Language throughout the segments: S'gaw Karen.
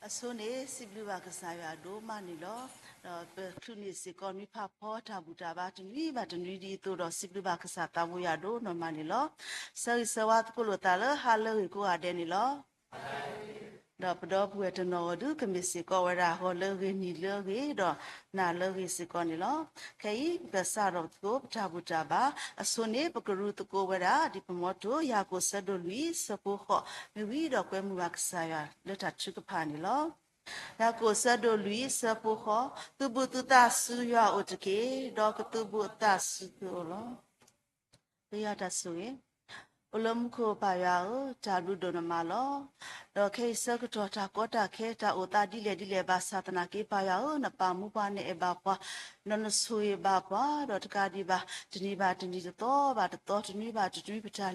အဆိန့ၣ် စံးဘျုးဘၣ်ကစၢ်ယွၤဒိၣ်မးန့ၣ်လီၤ. ဒီးပချုးန့ၢ်စ့ၢ်ကီးနွံဖးဖီတၢ်ဘူၣ်တၢ်ဘါတနွံဘၣ်တနွံဒ်အသိးဒီး စံးဘျုးဘၣ်ကစၢ်သးဘိယွၤဒိၣ်နီၢ်မးန့ၣ်လီၤ. ဆၢဂ့ၤဆၢဝါသကိးလိာ်သးလၢဟါလၢအဂ့ၤကိးဂၤဒဲးန့ၣ်လီၤ. ဒီးပဒီပုၢ်ဝဲၢ်တနီၤဂီၤဒုး ကမ့ၢ်စ့ၢ်ကီးဝဲဒၣ် ဂီၤလၢအဂ့ၤ နံၤလၢအဂ့ၤ ဒီးနၤလၢအဂ့ၤစ့ၢ်ကီးန့ၣ်လီၤ. ခဲအံၤ ပကစးထီၣ်သကိးပတၢ်ဘူၣ်တၢ်ဘါအဆိန့ၣ် ပကရူသကိးဝဲဒၣ် ဒ်ပမီထိ ယၤကိာ်ဆၢဒိၣ်လွံၢ် ဆၢဖိဃိး မ့ၢ်ဝံၤဒီးကွဲမုာ်ဘၣ်ကစၢ်ယွၤလၢတၢ်ထုကဖၣ်န့ၣ်လီၤ. ယၤကိာ်ဆၢဒိၣ်လွံၢ် ဆၢဖိဃိး, သုးဘူးသုသးဆူယွၤအအိၣ်တက့ၢ်, ဒီးကသုးဘူးအသးဆူသုအိၣ်လီၤ. ပယီၤတၢ်ဆိၣ်ဂ့ၤ, အိၣ်လၢမူခိၣ်ပၢ်ယွၤဧၢ, တၢ်ဘျုးဒိၣ်နမးလီၤ. ဒီးခဲအံၤဆၢကတီၢ်တၢ်ကီတၢ်ခဲ တၢ်အိၣ်သးဒ်လဲၣ်ဒ်လဲၣ်ဘၣ်ဆၣ်သနာ်က့ ပၢ်ယွၤဧၢ, နပာ်မူပှၤ နအဲၣ်ဘၣ်ပှၤ, ဒီးနဆိၣ်ဂ့ၤဘၣ်ပှၤ, ဒီးတကးဒံးဘၣ် တနံၤဘၣ်တနံၤ တသီဘၣ်တသီ တနွံဘၣ်တနွံ ပတၢ်လဲၤခီဖျိ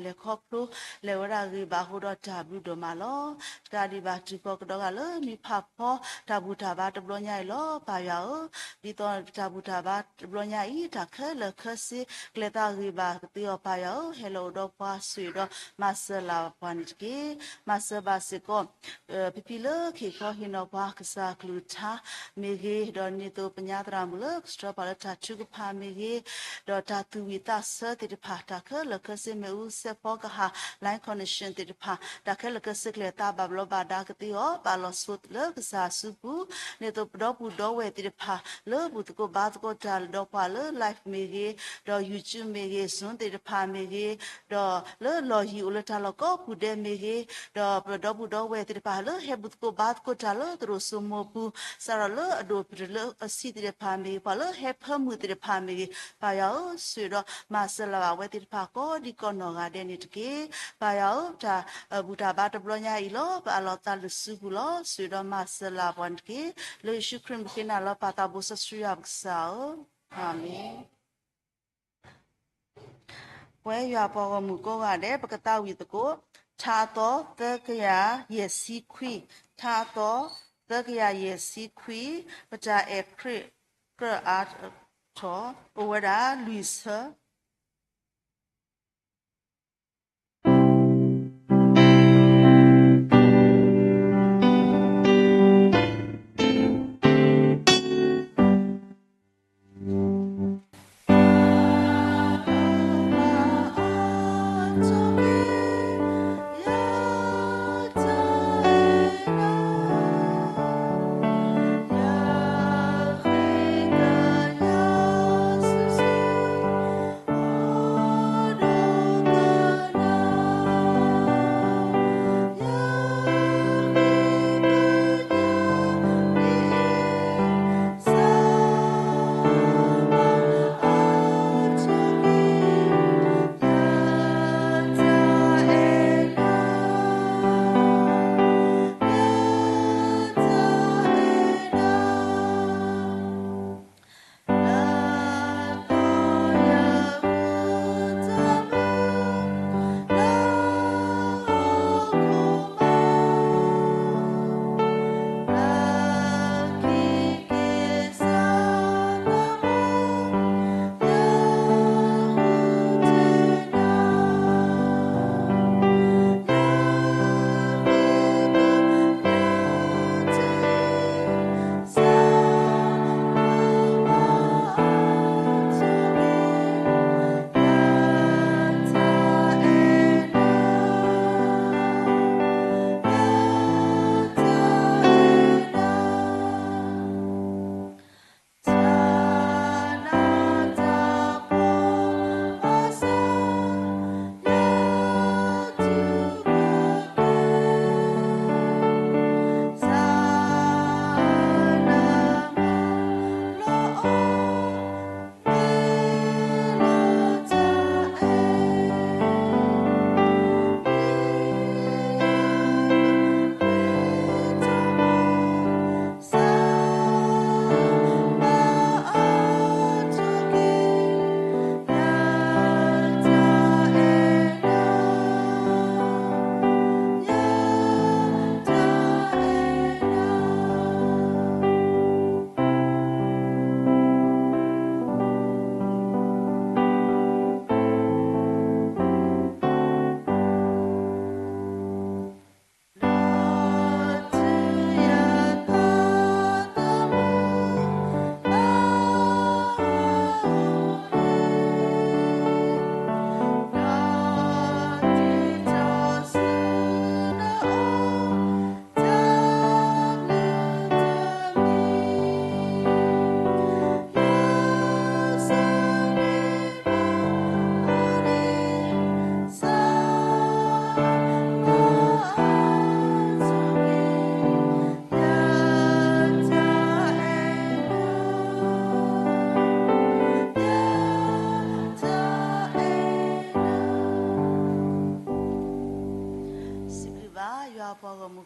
လဲၤဝဲဒၣ်ဂ့ၤဘၣ်အဃိဒီး တၢ်ဘျုးဒိၣ်မးလီၤ. တကးဒံးဘၣ် တုၤကီၢ်ကဒီးဂၤလၢနွံဖးဖီ တၢ်ဘူၣ်တၢ်ဘါတဘျီညါအံၤလီၤ. ပၢ်ယွၤဧၢ, ဒ်သိးတၢ်ဘူၣ်တၢ်ဘါတဘျီညါအံၤ တၢ်ခဲလၢာ်ခဲဆ့ ကျဲၤသးဂ့ၤဘၣ်ကသ့အီၤ ပၢ်ယွၤဧၢ, ဟဲလီၤအိၣ်ဒီးပှၤဆိၣ်ဂ့ၤဒီး မၤစၢၤလၢ်ပှၤန့ၣ်တက့ၢ်. မၤစၢၤဘၣ်စ့ၢ်ကီး ပဖံလၢခံခီဟ့ၣ်နီၤပှၤကစၢ်ကလုၢ်ကထါမ့ၢ်ဂ့ၤ, ဒီးန့ၢ်သိးပညါသရၣ်မုၣ်လၢ ကဆှၢပှၤလၢတၢ်ထုကဖၣ်မ့ၢ်ဂ့ၤ, ဒီးတၢ်သူၣ်ဝံၣ်သးဆၢသ့ၣ်တဖၣ် တၢ်ခဲလၢာ်ခဲဆ့ မ့ၣ်အူစဲးဖီကဟၣ် line connection သ့ၣ်တဖၣ် တၢ်ခဲလၢာ်ခဲဆ့ ကျဲၤသးဘၣ်ဘျီးဘၣ်ဒါကသ့အီၤ, ပာ်လီၤဆိလၢကစၢ်စုပူၤ, န့ၢ်သိးပဒီပုၢ်ဒီဝဲၢ်သ့ၣ်တဖၣ် လၢဘူၣ်သကိးဘါသကိးတၢ်ဒီးပှၤလၢ live မ့ၢ်ဂ့ၤ, ဒီး YouTube မ့ၢ်ဂ့ၤ, Zoom သ့ၣ်တဖၣ်မ့ၢ်ဂ့ၤ, ဒီးလၢလီၢ်ယံၤအိၣ်လၢတၢ်လီၢ်ကိးပူၤဒဲးမ့ၢ်ဂ့ၤ, ဒီးပဒီပုၢ်ဒီဝဲၢ်သ့ၣ်တဖၣ်လၢဟဲဘူၣ်သကိးဘါသကိးတၢ်လၢသရိာ်စိမိၤပူၤ, စးထီၣ်လၢအဒိၣ်ပတၢၢ်လၢအဆံးသ့ၣ်တဖၣ်မ့ၢ်ဂ့ၤ, ပှၤလၢဟဲဖၢမုၢ်သ့ၣ်တဖၣ်မ့ၢ်ဂ့ၤ, ပၢ်ယွၤဧၢ, ဆိၣ်ဂ့ၤဒီးမၤစၢၤလၢ်ဘၣ်ဝဲသ့ၣ်တဖၣ်ကိးဒံကိးနီၢ်ဂၤဒဲးန့ၣ်တက့ၢ်. ပၢ်ယွၤဧၢ, တၢ်ဘူၣ်တၢ်ဘါတဘျီညါအံၤလီၤ. ပအးလီၤသးလၢနစုပူၤလီၤ. ဆိၣ်ဂ့ၤဒီးမၤစၢၤလၢ်ပှၤန့ၣ်တက့ၢ်. လၢယ့ၣ်ၡူးခရံာ်မုၢ်ဃ့နၤလီၤ ပၢ်သးဘိစီဆှံယွၤပကစၢ်ဧၢ, အၤမ့ၣ်. ပဝဲယွၤပှၤဂီၢ်မုၢ်ကိးဂၤဒဲး ပကသးဝံၣ်သကိး ထါအသီသၢကယၤယဲၢ်ဆံခွံ, ထါအသီသၢကယၤယဲၢ်ဆံခွံ, ပတၢ်အဲၣ်ခရံာ်ကြၢးအါထီၣ် အိၣ်ဝဲဒၣ်လွံၢ်ဆၢ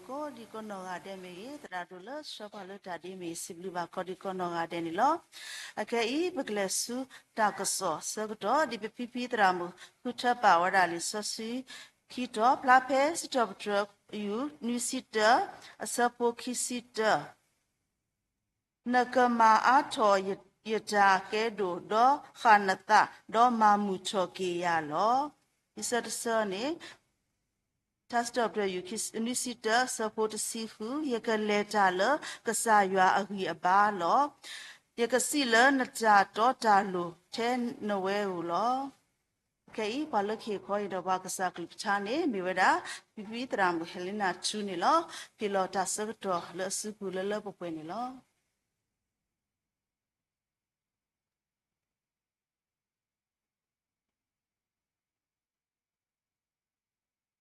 ကိးဒံကိးနီၢ်ဂၤဒဲးမ့ၢ်ဂ့ၤ, သရၣ်ဒိၣ်လၢဆှၢပှၤလၢတၢ်ဒ်မ့ၢ်ဂ့ၤ, စံးဘျုးဘၣ်ကိးဒံကိးနီၢ်ဂၤဒဲးန့ၣ်လီၤ. အခဲအံၤ ပကလဲၤဆူတၢ်ကစီၣ်အဆၢကတီၢ် ဒ်ပဖံဖံသရၣ်မုၣ် ဃုထၢပာ်ဝဲဒၣ်လံာ်စီဆှံခံတီၤ, ဖျါဖဲစံးထီၣ်ပတြၢၤယူၤ နွံဆံတၢ အဆၢဖိခံဆံတၢ နကမၤအါထီၣ်ယတၢ်ကဲဒိၣ်, ဒီးဃၣ်နသး, ဒီးမၤမုာ်ထီၣ်က့ၤယၤလီၤ. လံာ်ဆၢတဆၢန့ၣ် ထါစံးထီၣ်ပတြၢၤယူၤ နွံဆံတၢ အဆၢဖိတဆံဃု, ယကလဲၤတၢ်လၢကစၢ်ယွၤအဂံၢ်အဘါလီၤ. ယကစံးလၢနတၢ်တီတၢ်လိၤထဲနဝဲဧိၤလီၤ. ခဲအံၤ ပှၤလၢကဟ့ၣ်ခီဟ့ၣ်နီၤပှၤကစၢ်ကလုၢ်ကထါန့ၣ် မ့ၢ်ဝဲဒၣ် ဖံဖံသရၣ်မုၣ် Helena Chu န့ၣ်လီၤ. ဟ့ၣ်လီၤတၢ်ဆၢကတီၢ်လၢအစုပူၤလၢလၢပှဲၤပှဲၤန့ၣ်လီၤ.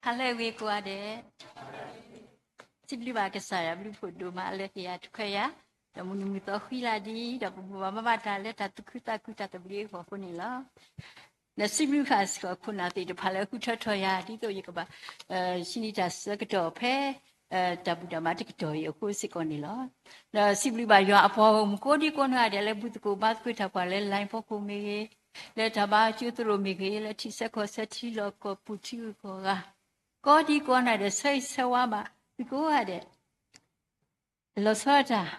ဟါလၢအဂ့ၤကိးဂၤဒဲး, စံးဘျုးဘၣ်ကစၢ်ယွၤဘျုးဖှိၣ်ဒိၣ်မးလၢဟ့ၣ်ယၤတခွဲးယၤ, ဒီးမုၢ်နံၤမုၢ်သီဃံလၤဒံး, ဒီးပဘူၣ်ဘၣ်မၤဘၣ်တၢ်လၢတၢ်သူၣ်ခုသးခုတၢ်သဘျ့အဂီၢ်အဃိန့ၣ်လီၤ. ဒီးစံးဘျုးဃာ်စ့ၢ်ကီးခိၣ်နၢ်သ့ၣ်တဖၣ်လၢဃုထၢထီၣ်ယၤ ဒ်သိးယကဘၣ် ဟံးန့ၢ်တၢ်ဆၢကတီၢ်ဖဲ တၢ်ဘူၣ်တၢ်ဘါတကတီၢ်အံၤအဃိစ့ၢ်ကီးန့ၣ်လီၤ. ဒီးစံးဘျုးဘၣ်ယွၤအပှၤဂီၢ်မုၢ်ကိးဒံကိးနီၢ်ဂၤဒဲးလၢဘူၣ်သကိးဘါသကိးတၢ်ပှၤလၢ line ဖီခိၣ်မ့ၢ်ဂ့ၤ, လၢတၢ်ဘါကၠိသရိာ်မ့ၢ်ဂ့ၤ, လၢထံဆၢကီၢ်ဆၢထံလီၢ်ကီၢ်ပူၤထံဂုၤကီၢ်ဂၤ, ကိးဒံကိးနီၢ်ဂၤဒဲးဆၢဂ့ၤဆၢဝါဘၣ်သုကိးဂၤဒဲး, လီၤဆီဒၣ်တၢ်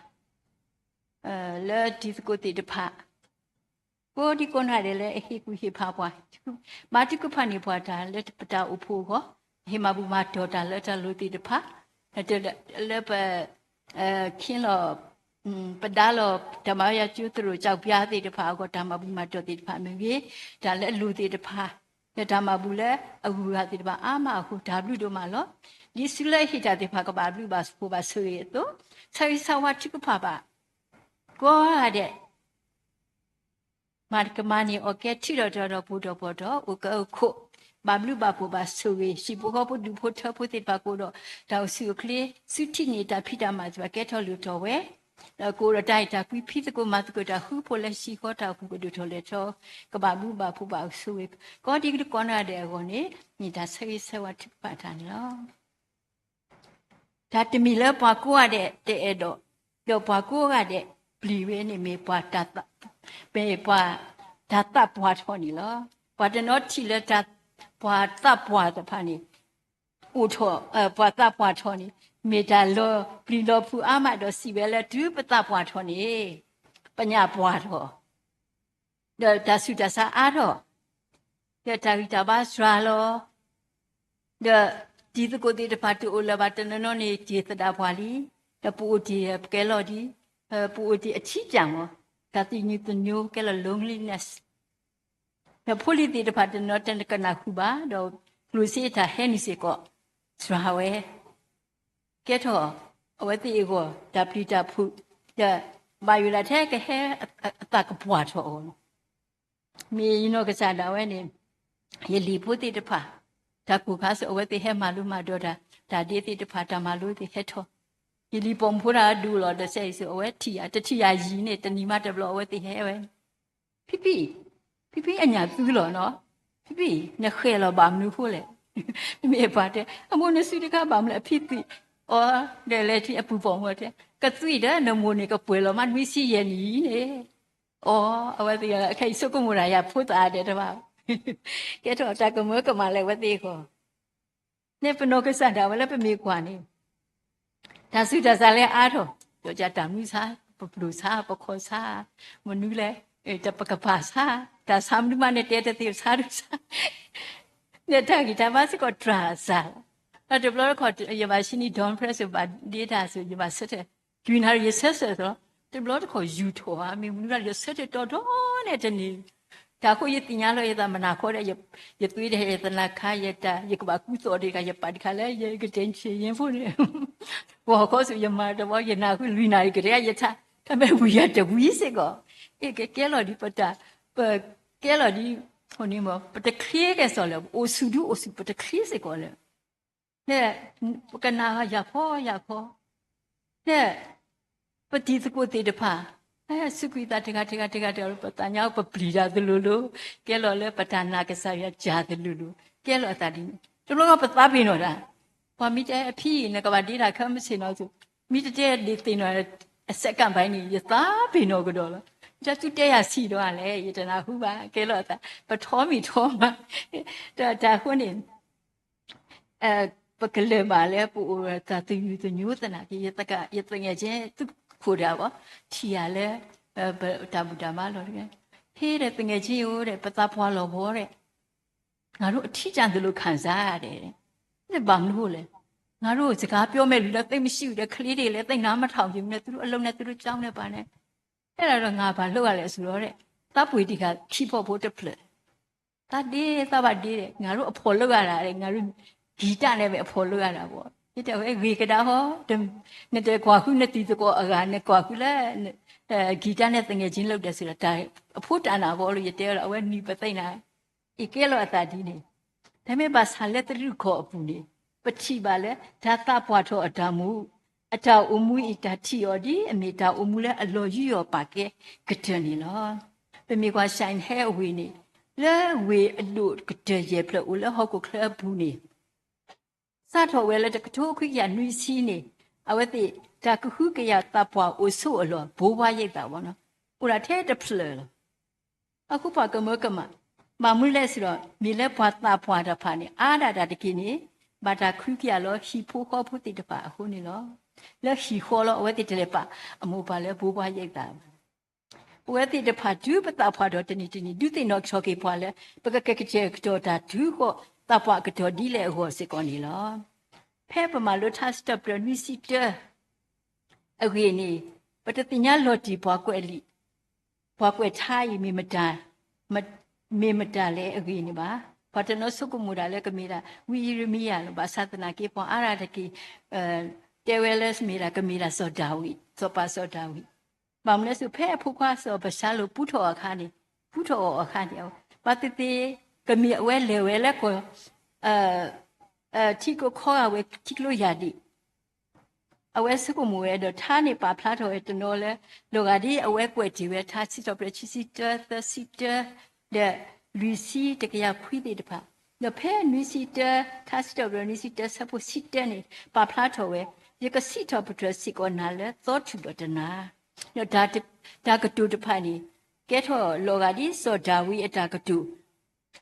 လၢတံၤသကိးသ့ၣ်တဖၣ် ကိးဒံကိးနီၢ်ဂၤဒဲးလၢအဟ့ၣ်ကူၣ်ဟ့ၣ်ဖးပှၤ, ဘါထုကဖၣ်န့ၢ်ပှၤတၢ်လၢပတၢ်အိၣ်ဖှိၣ်အဂီၢ်, ဟ့ၣ်မၤဘူၣ်မၤတီၢ်တၢ်လၢတၢ်လိၤသ့ၣ်တဖၣ်, လၢပ ခ့လီၤ ပဒါလီၤတၢ်မၤယၤကၠိသရိာ်ကၠီပျါသ့ၣ်တဖၣ်အဂီၢ်, တၢ်မၤဘူၣ်မၤတီၢ်သ့ၣ်တဖၣ်မ့ၢ်ဂ့ၤ, တၢ်လၢအလိၤသ့ၣ်တဖၣ်, လၢတၢ်မၤဘူၣ်လၢအဂုၤအဂၤသ့ၣ်တဖၣ်အါမးအဃိ တၢ်ဘျုးဒိၣ်မးလီၤ. ဒ်ဆူလၢအဟ့ၣ်တၢ်သ့ၣ်တဖၣ်ကဘၣ်ဘျုးဘၣ်ဖှိၣ်ဘၣ်ဆိၣ်ဂ့ၤအသိး, ဆၢဂ့ၤဆၢဝါထုကဖၣ်ဘၣ် ကိးဂၤဒဲး မၤတကမၤန့ၢ်အီၣ်ကဲထံၣ်ဒီးတၢ်ဒီးပူၤဒီးပီၢ်ဒီး အိၣ်ကဲအိၣ်ခိး, ဘၣ်ဘျုးဘၣ်ဖှိၣ်ဘၣ်ဆိၣ်ဂ့ၤ, ဟံၣ်ဖိဃီဖိဒူၣ်ဖိထၢဖိသ့ၣ်တဖၣ်ကအိၣ်ဒီးတၢ်အိၣ်ဆူၣ်အိၣ်ချ့, စုထံၣ်န့ၢ်တၢ်ဖံးတၢ်မၤသ့ၣ်တဖၣ်ကဲထီၣ်လိၣ်ထီၣ်ဝဲ, ဒီးကအိၣ်ဒီးတၢ်အဲၣ်တၢ်ကွံ ဖံးသကိးမၤသကိးတၢ်ဃူဖိးလၢဟံၣ်ဃီတၢ်အိၣ်ဖှိၣ်ကဒိၣ်ထီၣ်လဲၢ်ထီၣ်, ကဘၣ်ဘျုးဘၣ်ဖှိၣ်ဘၣ်ဆိၣ်ဂ့ၤ, ကိးဒံကိးနီၢ်ဂၤဒဲးအဂီၢ်န့ၣ် မ့ၢ်တၢ်ဆၢဂ့ၤဆၢဝါထုကဖၣ်တၢ်န့ၣ်လီၤ. တၢ်တမံၤလၢပှၤကိးဂၤဒဲးတအဲၣ်ဒိး, ဒီးပှၤကိးဂၤဒဲးပျံၤဝဲန့ၣ်မ့ၢ်ပှၤတၢ်သး, မ့ၢ်ပှၤတၢ်သးပှၢ်ထီၣ်န့ၣ်လီၤ. ပှၤတနီၤထံၣ်လၢတၢ်, ပှၤသးပှၢ်တဖၣ်န့ၣ်, အိၣ်ထီၣ်, ပှၤသးပှၢ်ထီၣ်န့ၣ်, မ့ၢ်တၢ်လီၤပျံၤလီၤဖုးအါမးဒီးစံးဝဲလၢတုၤပသးပှၢ်ထီၣ်န့ၣ်, ပညၣ်ပှၢ်ထီၣ် ဒီးတၢ်ဆူးတၢ်ဆါအါထီၣ်, ဒီးတၢ်ဂံၢ်တၢ်ဘါစှၤလီၤ, ဒီးတံၤသကိးသ့ၣ်တဖၣ်တအိၣ်လၢၤဘၣ်, တနီၤနီၤန့ၣ်တ့ၢ်သဒၣ်ပှၢ်လံ, ဒီးပအိၣ်တ့ၢ်ပကဲလီၤဒံး, ပအိၣ်တ့ၢ်အထံကၢ်မး, တၢ်သံၣ်ညူသညိကဲလီၤ loneliness, ဒီးဖိလံၤသ့ၣ်တဖၣ်တနီၤတကနၣ်ဃုာ်ဘၣ်, ဒီးကျိၣ်စ့တၢ်ဟဲနုာ်စ့ၢ်ကီးစှၤဝဲ ကဲထီၣ်အဝဲသ့ၣ်အဂီၢ် တၢ်ပျံၤတၢ်ဖုး, ဒီးဘၣ်ယိၣ်ဒၣ်ထဲကဟဲအသးကပှၢ်ထီၣ်အဂီၢ်လီၤ. မ့ၢ်ယနီၢ်ကစၢ်ဒၣ်ဝဲန့ၣ်, ယလံၤဖိသ့ၣ်တဖၣ်, တၢ်ကိၢ်ခါဆူအဝဲသ့ၣ်ဟဲမၤလိမၤဒိးတၢ်, တၢ်ဒ့သ့ၣ်တဖၣ် တၢ်မၤလိသ့ၣ်ဟဲထီၣ်, ယလံၤပိာ်မုၣ်ဖိတဂၤဒိၣ်လီၤဒီးစဲအံၤဆူ အဝဲထံၣ်ယၤ, တထံၣ်ယၤယံာ်န့ၣ် တနံၤမးတဘျီအဝဲသ့ၣ်ဟဲဝဲ ဖံဖံ, ဖံဖံအညၣ်သူလီၤနီၤ, ဖံဖံ, နဃဲၤလီၤဘၣ်မနုၤအဃိလဲၣ်, မ့ၢ်ပှၤတဲ, အမိၢ်နစုတခါဘၣ်မနုၤအဖံသွံၣ်အီၤ, ဒီးလဲၤထံၣ်အပုၢ်ပိာ်မုၣ်တဲ, ကသွံၣ်ဒီးနမိၢ်န့ၣ် ကပှဲၤလီၤမးနွံဆံယဲၢ်နံၣ်အံၤန့ၣ်, အီ, အဝဲသ့ၣ်အခဲအံၤဆိကမိၣ်တၢ်ယၤဖိသၣ်ဒဲးတဘၣ်, ကဲထီၣ်တၢ်ကမၢကမၣ်လၢအဝဲသ့ၣ်အဂီၢ် န့ၣ်ပနီၢ်ကစၢ်ဒၣ်ဝဲလၢပမ့ၢ်ကွၢ်န့ၣ်, တၢ်ဆူးတၢ်ဆါလၢအါထီၣ်, ဒီးကတၢ်မနုၤဆါ, ပပျိၣ်ဆါ, ပခီၣ်ဆါ, မနုၤလဲၣ်, တပကပၤဆါ, တၢ်ဆါမနုၤမးန့ၣ်တဲတသ့ ဆါဒုဆါ, ဒီးတၢ်ဂံၢ်တၢ်ဘါစ့ၢ်ကီးတြၢ်စၢ်လီၤ. ဒီးတဘျီတခီၣ် ယဘၣ်ဆံနံၣ် Don Press ဘၣ်ဒ့တၢ်အသိး ယဘၣ်ဆၢထၢၣ်, လွံၢ်နၣ်ရံၣ်ယဆၢထၢၣ်သီ, တဘျီတခီၣ်ယူၤထီၣ်ဧါ မ့ၢ်မနုၤဒၣ် ယဆၢထၢၣ်တီတီန့ၣ်တန့ၢ် တၢ်အဃိယသ့ၣ်ညါလီၤ ယသးမနၤခီဒီး ယသွံၣ်ဒီး ယသနၢ်ခါ ယတၢ် ယကဘၣ်ကူသိးဒံးဂၤ ယပာ်တခါလၢယကတဲဆ့ယ့ဖိန့ၣ် ပှၤဟီၣ်ခိၣ်စူၤ ယမၤတဘျီ ယနၢ်ဟူလွံၢ်နၣ်ရံၣ်ကတၢၢ် ယထါ တၢ်မ့ၢ်ဝံၤယၤတဝံၤစ့ၢ်ကီး အ့ၣ် ကကဲလီၤဒ်ပတၢ် ပကဲလီၤဒ် ပတချ့ကဲစီၤလၢ ပအိၣ်ဆူၣ်ဒုအိၣ်ဆူၣ် ပတချ့စ့ၢ်ကီးလၢ ပကနၣ်ယၤဖီယၤဖီ ဖဲ ပတံၤသကိးသ့ၣ်တဖၣ် စူးကွံာ်သးတဂၤတဂၤတဂၤတဂၤ ပသးညါပပျံၤတၢ်သလိၤလိၤ ကဲလီၤလၢပတၢ်နာ်ကစၢ်ယွၤစၢ်သလိၤလိၤ ကဲလီၤအသးဒ်န့ၣ် တဘျီဘျီပသးပ့ၤနီၣ်တၢ် ပှၤမ့ၢ်တဲအဖံ နကဘၣ်ဒ့တၢ်ခဲမုၢ်ဆ့ၣ်နီၤ, မ့ၢ်တတဲဒ့ၣ်သ့ၣ်နီၤ, အစဲးကၣ်ဘၣ်န့ၣ် ယသးပ့ၤနီၣ်ကဒီးလီၤ. တၢ်သုတဲယၤဆံးဒီးလဲၣ်, ယတနၢ်ဟူဘၣ်, ကဲလီၤအသး ပထီမ့ၢ်ထီမး, တၢ်တၢ်အဃိန့ၣ် ပကလဲၤဘၣ်လၢပအိၣ်တၢ်သယုၢ်သညိသနာ်က့, ယသငယ်ချင်းသူၣ်ခိၣ်ဒၣ်ဘီ ထံၣ်ယၤလၢ ပတၢ်ဘူၣ်တၢ်ဘါလီၤတဂၤ, ဟ့ၣ်ဒီး သူငယ်ချင်းဧၢဒီး ပသးပှၢ်လီၤဘီဒီး ငါတို့အထီတၢ်သ့ၣ်ညါခံစားတယ်, ဘၣ်မနုၤအဃိလဲၣ်, ငါတို့စကားပြောမဲ့လူလည်း သိပ်မရှိဘူးတဲ့, ကလေးတွေလည်း သိပ်နားမထောင်ချင်ဘူးနဲ့, သူတို့အလုပ်နဲ့ သူတို့ကျောင်းနဲ့ ဘာနဲ့, အဲဒါတော့ ငါဘာလုပ်ရလဲဆိုတော့တဲ့, သးပှ့ၤတံၢ်ဃာ်ခံဖီဖိတဖျၢၣ်, သးဒ့သးဘၣ်ဒ့ဒီး ငါတို့အဖီၣ်လုပ်ရတာတဲ့, ငါတို့ဂီၤတၢ်န့ၣ်ပဲအဖီၣ်လုပ်ရတာပေါ့, ယတဲဝဲဂ့ၤကဒါဟီ, နတကွၢ်ဃုနတံၤသကိးအဂၤ, နကွၢ်ဃုလၢ ဂီၤတၢ်န့ၣ် သူငယ်ချင်းလုပ်တယ်ဆိုတော့ အဖိတၢ်နၢ်ဂီၤလီၤ, ယတဲဒီး အဝဲနံၤပသ့ၣ်နၤ အံၤကဲလီၤအသးဒ်န့ၣ်, တမ့ၢ်ဘၣ်ဆၣ်လၢသရူးခီၣ်အပူၤန့ၣ် ပထံၣ်ဘၣ်လၢ တၢ်သးပှၢ်ထီၣ်အတၢ်မူ, အတၢ်အိၣ်မူအံၤ တၢ်ထံၣ်အီၤဒ်အမ့ၢ်တၢ်အိၣ်မူလၢအလီၤယူးယီၣ်ပာ်ကဲကတၢၢ်န့ၣ်လီၤ. ပမ့ၢ်ကွၢ် Shanghai အဝ့ၢ်န့ၣ်, လၢဝ့ၢ်အဒိၣ်ကတၢၢ်ယဲၢ်ဖျၢၣ်အိၣ်လၢဟီၣ်ခိၣ်ချၢအပူၤန့ၣ် စးထီၣ်ဝဲလၢတကထိခွံကယၤနွံဆံန့ၣ်, အဝဲသ့ၣ် တၢ်ကဟုကယာ်သးပှၢ်အိၣ်ဆိးအလီၢ် ဘိးဘှါရိပ်သာ ဘီနီၤ, အိၣ်ဒၣ်ထဲတဖျၢၣ်လီၤ. အဃိပှၤကမၢကမၣ်, ဘၣ်မနုၤလဲၣ်စ့ၢ်ဒီး မ့ၢ်လၢပှၤသးပှၢ်တဖၣ်န့ၣ် အါဒၣ်တၢ်တက့ၢ်န့ၣ်, ဘၣ်တၢ်ခွံကယၤလီၤ ဟံၣ်ဖိဃီဖိသ့ၣ်တဖၣ်အဃိန့ၣ်လီၤ. လၢဟံၣ်ဃီလီၤ အဝဲသ့ၣ်တလဲၤပာ်အမိၢ်ပၢ်လၢဘိးဘှါရိပ်သာဘၣ်. ပဝဲသ့ၣ်တဖၣ်တုၤပသးပှၢ်ထီၣ်တနံၤတနံၤ ဒုးသ့ၣ်နီၣ်ထီၣ်က့ၤပှၤလၢ ပကကတဲာ်ကတီၤတၢ်တုၤဃီၤ သးပှၢ်အကတီၢ်ဒ်လဲၣ်အဂီၢ်စ့ၢ်ကီးန့ၣ်လီၤ. ဖဲပမၤလိထါစံးထီၣ်ပတြၢၤနွံဆံတၢ အဂ့ၢ်န့ၣ်, ပတသ့ၣ်ညါလီၤတံၢ်ပှၤကွဲးလံာ်, ပှၤကွဲးထါအံၤ မ့ၢ်မတၤလဲၣ်အဂ့ၢ်န့ၣ်ဘၣ်. ပှၤတနီၤဆိကမိၣ်ဒၣ်လၢကမ့ၢ်ဒၣ် ဝံယံးရမံယၤလီၤ. ဘၣ်ဆၣ်သနာ်က့ ပှၤအါဒၣ်တက့ၢ် တဲဝဲလၢမ့ၢ်ဒၣ် ကမ့ၢ်ဒၣ်စီၤဒၤဝံး, စီၤပၤစီၤဒၤဝံး, ဘၣ်မနုၤလဲၣ်စ့ၢ် ဖဲအဖိခွါစီၤအၤဘၡါလိၣ်ပူထီၣ်အခါန့ၣ်, ပူထီၣ်အီၤအခါန့ၣ်, ပှၤသ့ၣ်သ့ၣ် ကမ့ၢ်အဝဲလဲၤဝဲလၢကီၢ် ထံကျိခီဂာ်ဝဲထံကျိယၢ်ဒံး, အဝဲဆိကမိၣ်ဝဲဒီး ထါန့ၣ်ပာ်ဖျါထီၣ်ဝဲတနီၤလၢ လီၤဂာ်ဒ်အဝဲကွဲးတ့ၢ်ဝဲထါစံးထီၣ်ပတြၢၤခံဆံတၢ သၢဆံတၢ ဒီး လွံၢ်ဆံတကယၤခွံသ့ၣ်တဖၣ်, ဒီးဖဲနွံဆံတၢ ထါစံးထီၣ်ပတြၢၤနွံဆံတၢဆၢဖိဆံတၢန့ၣ် ပာ်ဖျါထီၣ်ဝဲ, ယကစံးထီၣ်ပတြၢၤစ့ၢ်ကီးနၤလၢသီထူၣ်ဒီးတနၤ, ဒီးတၢ်ကတိၤတဖၣ်န့ၣ် ကဲထီၣ်လီၤဂာ်ဒ်စီၤဒၤဝံးအတၢ်ကတိၤ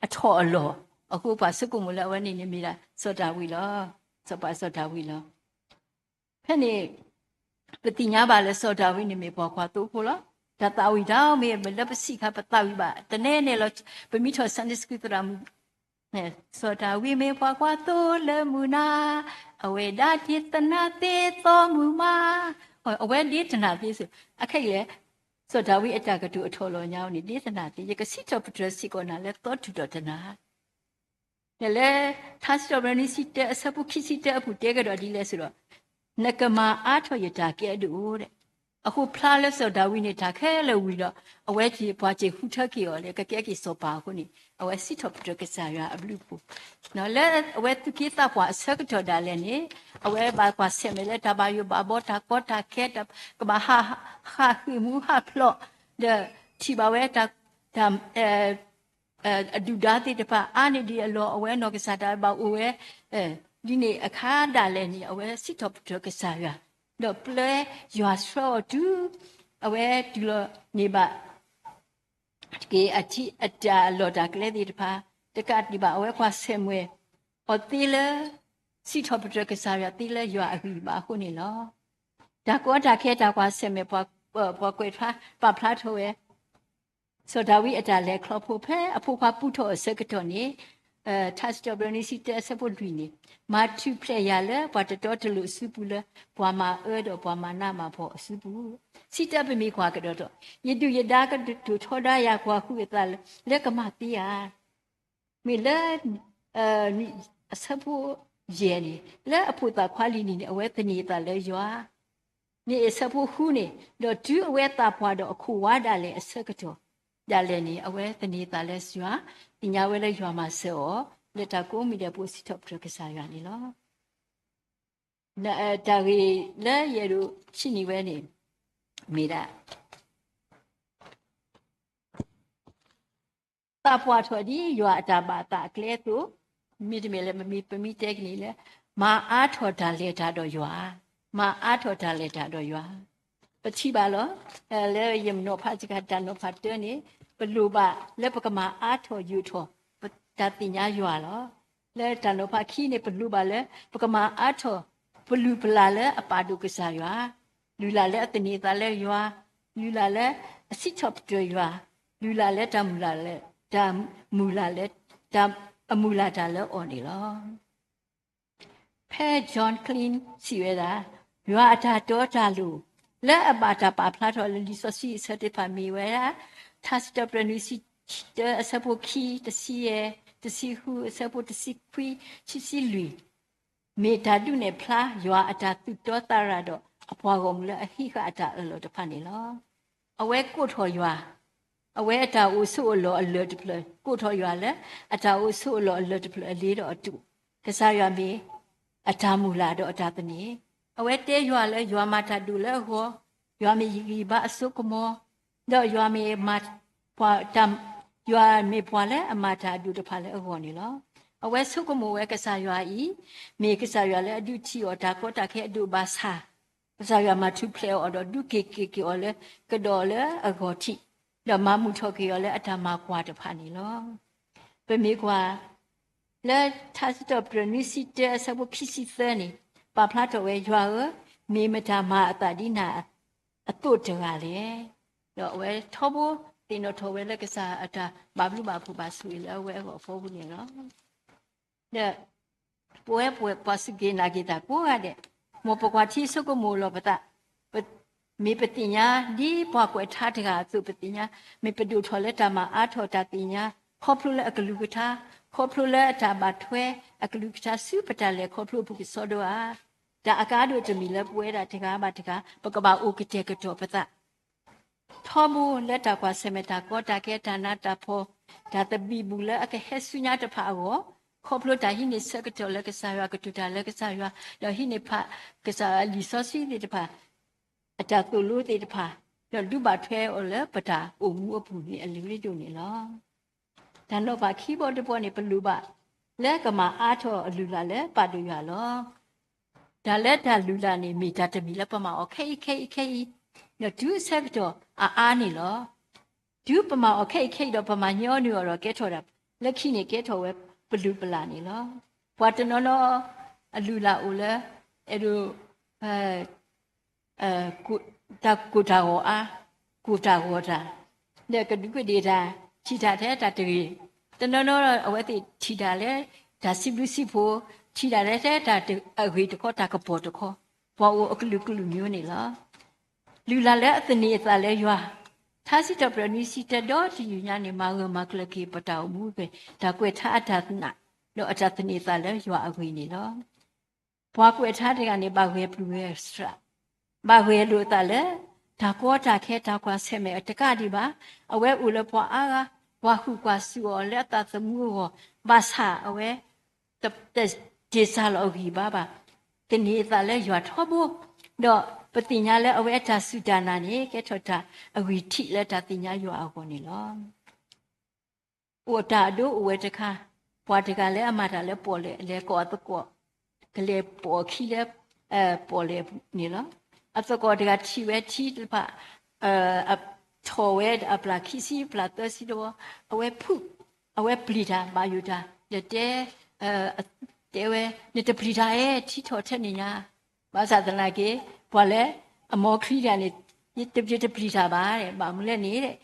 အထီၣ်အလီၢ်, အဃိပှၤဆိကမိၣ်လၢအဝဲန့ၣ်န့ၣ်မ့ၢ်ဒၣ်စီၤဒၤဝံးလီၤ. စီၤပၤစီၤဒၤဝံးလီၤ. ဖဲန့ၣ် ပသ့ၣ်ညါဘၣ်လၢစီၤဒၤဝံးန့ၣ်မ့ၢ်ပှၤကွၢ်သိဖိလီၤ. တၢ်သးဝံၣ်တၢ်မ့ၢ်လၢပစံးခါ ပသးဝံၣ်ဘၣ် တနဲနဲလီၤ. ပမ့ၢ်ထီၣ် Sunday School သရၣ်မုၣ် စီၤဒၤဝံးမ့ၢ်ပှၤကွၢ်သိလၢမုၢ်နၤ, အဝဲဒၣ်ဒ့သနာ်သ့သီမုၢ်မး, အဝဲဒ့သနာ်သ့စ့ၢ်, အခဲအံၤလဲၣ်, စီၤဒၤဝံးအတၢ်ကတိၤအထီၣ်လီၤညါန့ၣ် ဒ့သနာ်သ့, ယကစံးထီၣ်ပတြၢၤစ့ၢ်ကီးနၤလၢသီထူၣ်ဒီးတနၤ ဒီးလၢ ထါစံးထီၣ်ပတြၢၤနွံဆံတၢအဆၢဖိခံဆံတၢအပူၤတဲကဒီးဒ်လဲၣ်စ့ၢ်ဒီး, နကမၤအါထီၣ်ယတၢ်ကဲအဒိၣ်, အဃိဖျါလၢစီၤဒၤဝံးန့ၣ် တၢ်ခဲလၢာ်ဝံၤဒီး အဝဲပှၤစ့ၢ်ဟူထၢက့ၤအီၤလၢကကဲက့ၤစီၤပၤအဃိန့ၣ် အဝဲစံးထီၣ်ပတြၢၤကစၢ်ယွၤအဘျုးအဖှိၣ်, လၢအဝဲသူၣ်က့သးပှၢ်အဆၢကတီၢ်ဒၣ်လဲာ်န့ၣ် အဝဲဘၣ်ကွၢ်ဆၢၣ်မဲာ်လၢတၢ်ဘၣ်ယိၣ်ဘၣ်ဘီ တၢ်ကီတၢ်ခဲ ကဘၣ်ဟးဃ့ၢ်မှံဟးဖျိး ဒီးထံၣ်ဘၣ်ဝဲတၢ် အဒုၣ်ဒါသ့ၣ်တဖၣ် အါန့ၢ်ဒံးအလီၢ် အဝဲနီၢ်ကစၢ်တၢ်ဘၣ်အိၣ်ဝဲ ဒ်န့ၣ်အခါဒၣ်လဲာ်န့ၣ် အဝဲစံးထီၣ်ပတြၢၤကစၢ်ယွၤ, ဒီးပျဲယွၤဆှၢအီၤတုၤ အဝဲတုၤလီၤန့ၢ်ဘၣ် တက့ၢ် အထံအတၢ်အလီၢ်တၢ်ကျဲသ့ၣ်တဖၣ် တကးဒံးဘၣ် အဝဲကွၢ်ဆၢၣ်မဲာ်အီၤသ့လၢ စံးထီၣ်ပတြၢၤကစၢ်ယွၤသ့လၢယွၤအဂံၢ်ဘါအဃိန့ၣ်လီၤ. တၢ်ကီတၢ်ခဲတၢ်ကွၢ်ဆၢၣ်မဲာ် ပှၤကွဲးဖျါပာ်ဖျါထီၣ်ဝဲ စီၤဒၤဝံးအတၢ်လဲၤချီဖိ ဖဲအဖိခွါပူထီၣ်အဆၢကတီၢ်န့ၣ် ထါစံးထီၣ်ပတြၢၤနွံဆံတၢအဆၢဖိလွံၢ်န့ၣ်, မၤထူၣ်ဖျဲးယၤလၢပှၤတတီတလိၤအစုပူၤ လၢပှၤမၤအၢဒီးပှၤမၤနးမၤဖှီၣ်အစုပူၤ, ဆံတၢပမ့ၢ်ကွၢ်ကဒီးဒီး, ယဒုၣ်ယဒါကဒိၣ်ထီဒါယၤ ကွၢ်ဃုာ်အသးလၢကမၤသ့ဧါ. မ့ၢ်လၢ အဆၢဖိယဲၢ်န့ၣ် လၢအဖိသၣ်ခွါလံၤန့ၣ်န့ၣ် အဝဲသန့ၤအသးလၢယွၤ မ့ၢ်အဆၢဖိဃုန့ၣ်, ဒီးတုၤအဝဲသးပှၢ်ဒီးအခိၣ်ဝါဒၣ်လဲာ်အဆၢကတီၢ်ဒၣ်လဲာ်န့ၣ် အဝဲသန့ၤအသးလၢယွၤ, သ့ၣ်ညါဝဲလၢယွၤမၤစၢၤအီၤ လၢတၢ်ကိးမံၤဒဲး ပအိၣ်စံးထီၣ်ပတြၢၤကစၢ်ယွၤန့ၣ်လီၤ. တၢ်ဂ့ၢ်လၢယအဲၣ်ဒိးဟံးန့ၢ်ဝဲန့ၣ် မ့ၢ်ဒၣ် သးပှၢ်ထီၣ်ဒ်ယွၤအတၢ်ဘၣ်သးအကျဲအသိး, မ့တမ့ၢ်လၢပမ့ၢ်တဲက့ၤန့ၣ်လၢ မၤအါထီၣ်တၢ်လဲၤတၢ်ဒီးယွၤ, မၤအါထီၣ်တၢ်လဲၤတၢ်ဒီးယွၤ. ပထံၣ်ဘၣ်လီၤ, လၢယနီၤဖးစ့ၢ်ကီး တၢ်နီၤဖးတၢန့ၣ်, ပလိၣ်ဘၣ်လၢပကမၤအါထီၣ်ယိာ်ထီၣ် တၢ်သ့ၣ်ညါယွၤလီၤ. လၢတၢ်နီၤဖးခံန့ၣ် ပလိၣ်ဘၣ်လၢ ပကမၤအါထီၣ် ပလုၢ်ပလၢ်လၢအပာ်ဒိၣ်ကစၢ်ယွၤ, လုၢ်လၢ်လၢအသန့ၤသးလၢယွၤ, လုၢ်လၢ်လၢအစံးထီၣ်ပတြၢၤယွၤ, လုၢ်လၢ်လၢတၢ်မုၢ်လၢ်လၢ, တၢ်မုၢ်လၢ်လၢ, တၢ်အမုၢ်လၢ်တၢ်လၢအီၤန့ၣ်လီၤ. ဖဲ John Clean စံးဝဲဒၣ်, ယွၤအတၢ်တီတၢ်လိၤ လၢအဘၣ်တၢ်ပာ်ဖျါထီၣ်လၢလံာ်စီဆှံအဆၢသ့ၣ်တဖၣ်မ့ၢ်ဝဲဒၣ် ထါစံးထီၣ်ပတြၢၤ နွံဆံတၢ အဆၢဖိခံ, တဆံယဲၢ်, တဆံဃု, အဆၢဖိတဆံခွံ, ခံဆံလွံၢ်, မ့ၢ်တၢ်ဒုးနဲၣ်ဖျါ ယွၤအတၢ်သူၣ်တီသးရၤဒီး အပှၤဂီၢ်မုၢ်လၢအဟံးဃာ်အတၢ်အၢၣ်လီၤတဖၣ်န့ၣ်လီၤ. အဝဲကိးထီၣ်ယွၤ, အဝဲအတၢ်အိၣ်ဆိးအိၣ်လီၤအလၢၢ်တဖျၢၣ်, ကိးထီၣ်ယွၤလၢ အတၢ်အိၣ်ဆိးအိၣ်လီၤအလၢၢ်တဖျၢၣ်အလ့ဒီးအတူး, ကစၢ်ယွၤမ့ၢ်အတၢ်မုၢ်လၢ်ဒီးအတၢ်သန့ၤ, အဝဲတဲယွၤလၢ ယွၤမၤတၢ်ဒိၣ်လၢအဂီၢ်, ယွၤမ့ၢ်ယဂံၢ်ဘါအစိကမီၤ, ဒီးယွၤမ့ၢ်ပှၤ, ယွၤမ့ၢ်ပှၤလၢအမၤတၢ်အဒိၣ်တဖၣ်လၢအဂီၢ်န့ၣ်လီၤ. အဝဲဆိကမိၣ်ဝဲကစၢ်ယွၤအံၤ, မ့ၢ်ကစၢ်ယွၤလၢအဒုးထံၣ်အီၤတၢ်ကီတၢ်ခဲအဒိၣ်ဘၣ်ဆၣ်, ကစၢ်ယွၤမၤထူၣ်ဖျဲးအီၤဒီးဒုးက့ၤက့ၤက့ၤအီၤလၢကဒီးလၢအဂီၢ်ထံး, ဒီးမၤမုာ်ထီၣ်က့ၤအီၤလၢအတၢ်မၤကွၢ်တဖၣ်န့ၣ်လီၤ. ပမ့ၢ်ကွၢ် လၢထါစံးထီၣ်ပတြၢၤ နွံဆံတၢ အဆၢဖိခံဆံသၢန့ၣ်, ပာ်ဖျါထီၣ်ဝဲ ယွၤဧၢ, မ့ၢ်မတၤမၤအသးဒ်နၤအသိးတဂၤလဲၣ်. ဒီးအဝဲထီဘိသ့ၣ်နီၣ်ထီၣ်ဝဲလၢကစၢ်အတၢ်ဘၣ်ဘျုးဘၣ်ဖှိၣ်ဘၣ်ဆိၣ်ဂ့ၤလၢအဝဲအဂီၢ်အဖီပူၤန့ၣ်လီၤ. ဒီးပဝဲပှၤစူၢ်က့ၤနာ်က့ၤတၢ်ကိးဂၤဒဲး, မ်ပကွၢ်ထံဆိကမိၣ်လီၤပသး, မ့ၢ်ပသ့ၣ်ညါဒ်ပှၤကွဲးထါတဂၤအသိး ပသ့ၣ်ညါ, မ့ၢ်ပဒိၣ်ထီၣ်လၢတၢ်မၤအါထီၣ်တၢ်သ့ၣ်ညါ, ခီဖျိလၢအကလုၢ်ကထါ, ခီဖျိလၢအတၢ်ဘၣ်ထွဲအကလုၢ်ကထါဆူပတၢ်လဲၤခီဖျိအပူၤစီဒီဧါ. တၢ်အကါဒိၣ်တမံၤလၢပဝဲဒၣ်တဂၤဘၣ်တဂၤ ပကဘၣ်အိၣ်ကတဲာ်ကတီၤပသး ထီဘိလၢတၢ်ကွၢ်ဆၢၣ်မဲာ်တၢ်ကီတၢ်ခဲ တၢ်နးတၢ်ဖှီၣ်, တၢ်သဘံၣ်ဘုၣ်လၢအကဟဲဆူညါတဖၣ်အဂီၢ်, ခီဖျိတၢ်ဟံးန့ၢ်ဆၢကတီၢ်လၢကစၢ်ယွၤ, ကတိၤတၢ်လၢကစၢ်ယွၤ, ဒီးဟံးန့ၢ်ဖးကစၢ်ယွၤအလံာ်စီဆှံသ့ၣ်တဖၣ်, အတၢ်သိၣ်လိသ့ၣ်တဖၣ်, ဒီးဒုးဘၣ်ထွဲအီၤလၢပတၢ်အိၣ်မူအပူၤန့ၣ် အလုၢ်အဒိၣ်န့ၣ်လီၤ. တၢ်နီၤဖးခံဘီတဘီန့ၣ် ပလိၣ်ဘၣ်လၢကမၤအါထီၣ်အလုၢ်အလၢ်လၢ ပာ်ဒိၣ်ယွၤလီၤ. တၢ်လၢတၢ်လုၢ်လၢ်န့ၣ် မ့ၢ်တၢ်တမံၤလၢပမၤအီၤခဲအံၤခဲအံၤခဲအံၤ, ဒီးတုၤဆၢကတီၢ်အါအါန့ၣ်လီၤ. တုၤပမၤအီၤခဲအံၤခဲအံၤဒီး ပမၤညီနုၢ်အီၤဒီး ကဲထီၣ်ဒၣ်, လၢခံန့ၣ်ကဲထီၣ်ဝဲပလုၢ်ပလၢ်န့ၣ်လီၤ. ပှၤတနီၤနီၤ အလုၢ်အလၢ်အိၣ်လၢ အဲၣ်ဒိး တၢ်ကိၢ်တၢ်ဂီၤအါ, ကိၢ်တၢ်ဂီၤတၢ်, ဒီးကဒူးကဒ့ၣ်တၢ်, ထံၣ်တၢ်ထဲတၢ်တဂ့ၤ, တနီၤနီၤအဝဲသ့ၣ်ထံၣ်တၢ်လၢ တၢ်စံးဘျုးစံးဖှိၣ်, ထံၣ်တၢ်လၢထဲတၢ်အဂ့ၤတခီ တၢ်ကပီၤတခီ, ပှၤအိၣ်အကလုာ်ကလုာ်မျိုးန့ၣ်လီၤ. လုၢ်လၢ်လၢအသန့ၤအသးလၢယွၤ, ထါစံးထီၣ်ပတြၢၤနွံဆံတၢဒီတယုၢ်ညါန့ၣ် မၤဂၢၢ်မၤကျၢၤက့ၤပတၢ်အိၣ်မူဖဲ တၢ်ကွဲးထါအတၢ်နာ်, ဒီးအတၢ်သန့ၤအသးလၢယွၤအဂ့ၢ်န့ၣ်လီၤ. ပှၤကွဲးထါတဂၤန့ၣ် ဘၣ်ဂဲၤပျုၢ်ဂဲၤစှၤ, ဘၣ်ဂဲၤလိာ်အသးလၢ တၢ်ကီတၢ်ခဲတၢ်ကွၢ်ဆၢၣ်မဲာ်အတကးဒံးဘၣ်, အဝဲအိၣ်လၢပှၤအါဂၤ ကွၢ်ဟုၣ်ကွၢ်စူၣ်အီၤလၢအသးသမူအဂီၢ်, ဘၣ်ဆၣ်အဝဲ တတ့ၢ်စၢ်လီၤအဂံၢ်အဘါဘၣ်, သန့ၤအသးလၢယွၤထီဘိ, ဒီးပသ့ၣ်ညါလၢအဝဲအတၢ်စူၢ်တၢ်နာ်န့ၣ် ကဲထီၣ်တၢ်အဂံၢ်ထံးလၢတၢ်သ့ၣ်ညါယွၤအဂီၢ်န့ၣ်လီၤ. အိၣ်တၢ်အဒိအိၣ်ဝဲတခါ, ပှၤတဂၤလၢအမၤတၢ်လၢပီၣ်လဲၣ် လဲၤကိးအသကိး, ကလဲၤပိာ်အခံလၢ ပီၣ်လဲၣ်န့ၣ်လီၤ. အသကိးတဂၤထံၣ်ဝဲထံတဖၣ် ထီၣ်ဝဲအပျၢ်ခံဆံ ပျၢ်သၢဆံတဝီ, အဝဲဖုး, အဝဲပျံၤတၢ် ဘၣ်ယိၣ်တၢ်, ဒီးတဲ, တဲဝဲ, နတပျံၤတၢ်ဧဲ, ထံထီၣ်ထဲန့ၣ်ညါ, ဘၣ်ဆၣ်သနာ်က့ ပှၤလၢအမီချံတဂၤန့ၣ် ယတပျံၤတပျံၤတၢ်ဘၣ်, ဘၣ်မနုၤလဲၣ်န့ၣ်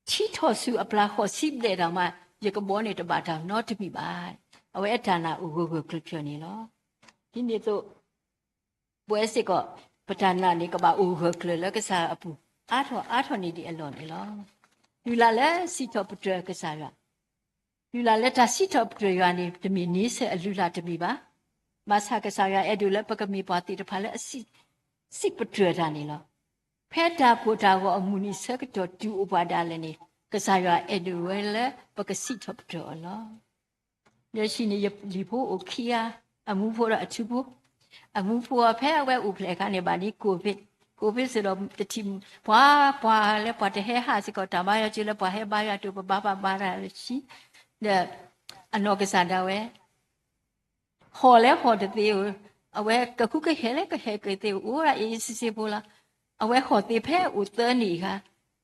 ထံထီၣ်ဆူအပျၢ်ဃိးဆံဘျဲၣ်ဒီးမး ယကဘီန့ၣ်တဘၣ်တၢ်နီတမံၤဘၣ်. အဝဲအတၢ်နာ်အိၣ်ဂၢၢ်ဂၢၢ်ကျၢၤကျၢၤန့ၣ်လီၤ. ဒ်န့ၣ်အသိး ပဝဲစ့ၢ်ကီး ပတၢ်နာ်န့ၣ် ကဘၣ်အိၣ်ဂၢၢ်ကျၢၤလၢကစၢ်အပူၤ အါထီၣ်အါထီၣ်န့ၣ်ဒ်အလီၢ်န့ၣ်လီၤ. လုၢ်လၢ်လၢစံးထီၣ်ပတြၢၤကစၢ်ယွၤ, လုၢ်လၢ်လၢတၢ်စံးထီၣ်ပတြၢၤယွၤန့ၣ် တမ့ၢ်န့ဆၢၣ်အလုၢ်လၢ်တမံၤဘၣ်. ဘၣ်ဆၣ်ကစၢ်ယွၤအဲၣ်ဒိးလၢပကမ့ၢ်ပှၤသ့ၣ်တဖၣ်လၢအစံး, စံးပတြၢၤတၢ်န့ၣ်လီၤ. ဖဲတၢ်ကိၢ်တၢ်ဂီၤအမုၢ်နံၤဆၢကတီၢ်တုၤအိၣ်ပှၤဒၣ်လဲာ်န့ၣ် ကစၢ်ယွၤအဲၣ်ဒိးဝဲလၢပကစံးထီၣ်ပတြၢၤအီၤလီၤ. ဒီးဆံးန့ၣ် ယလံၤဖိအိၣ်ခံဂၤ, အမူဖိဒီးအထူဖိ, အမူဖိအီၤဖဲအဝဲအိၣ်ဖျဲၣ်အခါန့ၣ် ဘၣ်ဒ်ကိၣ်ဖ့, ကိၣ်ဖ့စ့ၢ်ဒီး တထံၣ်ပှၤ, ပှၤလၢပှၤတဟဲဟးစ့ၢ်ကီး တၢ်ဘါယွၤကၠိလၢပှၤဟဲဘါယွၤတိၢ် ပဘါပှၤဘါတၢ်လၢဆံ, ဒီးအနီၢ်ကစၢ်ဒၣ်ဝဲ ဟီၣ်လဲၤဟီၣ်တသ့ဧိၤ, အဝဲကဃုကဟဲလဲၣ်ကဟဲကသ့ဧိၤ အိၣ်ဒၣ်အ့ၣ်စ့စ့ဖိလီၤ. အဝဲဟီၣ်သ့ဖဲအိၣ်သၢနံၣ်အခါ,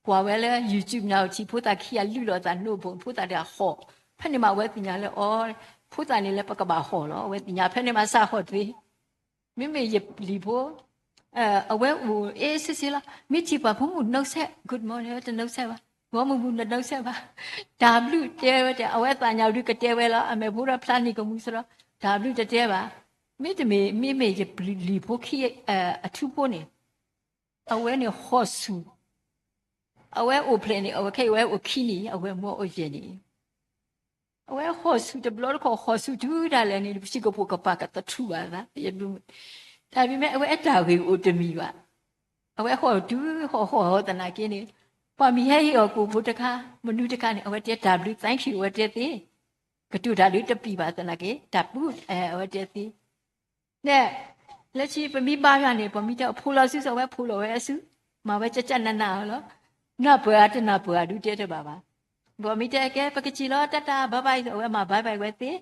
ကွၢ်ဝဲလၢ YouTube နၢ်အိၣ်ထံဖိသၣ်ခံဂၤလုၢ်လီၤသးနိၣ်ဘိၣ် ဖိသၣ်တဂၤဟီၣ်, ဖဲန့ၣ်မးအဝဲသ့ၣ်ညါလၢအီၤ, ဖိသၣ်န့ၣ်လၢပကဘၣ်ဟီၣ်လီၤ. အဝဲသ့ၣ်ညါဖဲန့ၣ်မးစးဟီၣ်တသ့ မ့မ့ၢ်ယလံၤဖိ, အဝဲအိၣ်အ့ၣ်စ့စ့လီၤ. မ့ၢ်ထံၣ်ပှၤဖိမုၣ် နှုတ်ဆက်, Good morning တနှုတ်ဆက်ဘၣ်, ဂီၢ်မုၢ်မုၢ်တနှုတ်ဆက်ဘၣ်, တၢ်ဘျုးတဲဝဲတဲ အဝဲသးညါဒုးကတဲဝဲလီၤ. အမဲာ်ဖိဒီးဖျါနံၣ်ကမူၤစရီ, တၢ်ဘျုးတတဲဘၣ်. မ့တမ့ၢ် မ့မ့ၢ်ယလံၤဖိခံ အထူဖိန့ၣ်, အဝဲန့ၣ်ဟီၣ်ဆူၣ် အဝဲအိၣ်ဖျဲၣ်န့ၣ် အဝဲခဲအံၤဝဲအိၣ်ခံနံၣ် အဝဲမ့ၢ်အီၣ်ယဲၢ်နံၣ်, အဝဲဟီၣ်ဆူၣ်တဘျီတခီၣ် ဟီၣ်ဆူၣ်တုၤဒၣ်လဲာ်န့ၣ် ပစံးကပိာ်ကပၤကသထူၣ်ဘၣ်သး ယဘျုး, တၢ်ဘျုးမ့ၢ်အဝဲအတၢ်ဂ့ၢ်အိၣ်တမံၤဘၣ်. အဝဲဟီၣ်တုၤဟီၣ်ဟီၣ်သနာ်က့န့ၣ်, ပှၤမံၤဟဲဟ့ၣ်အီၤကိၣ်ဖိတခါ မနုၤတခါန့ၣ် အဝဲတဲတၢ်ဘျုး thank you အဝဲတဲသ့, ကတိၤတၢ်ဒုးတပံၤဘၣ်သနာ်က့ တၢ်ပူ အဝဲတဲသ့ နဲၣ်, လၢခံပမ့ၢ်ဘါယွၤန့ၣ် ပှၤမ့ၢ်တဲအဖိလီၤစုစီ အဝဲဖိလီၤဝဲအစု, မၤဝဲကကနးနးအီၤလီၤ. နၢ်ပၢၢ်ဧါတနၢ်ပၢၢ်ဧါဒုးတဲတဘၣ်ဘၣ်. ပှၤမ့ၢ်တဲကဲ ပကစံးလီၤတၢ်တၢ် bye bye အဝဲမၤ bye bye ဝဲသ့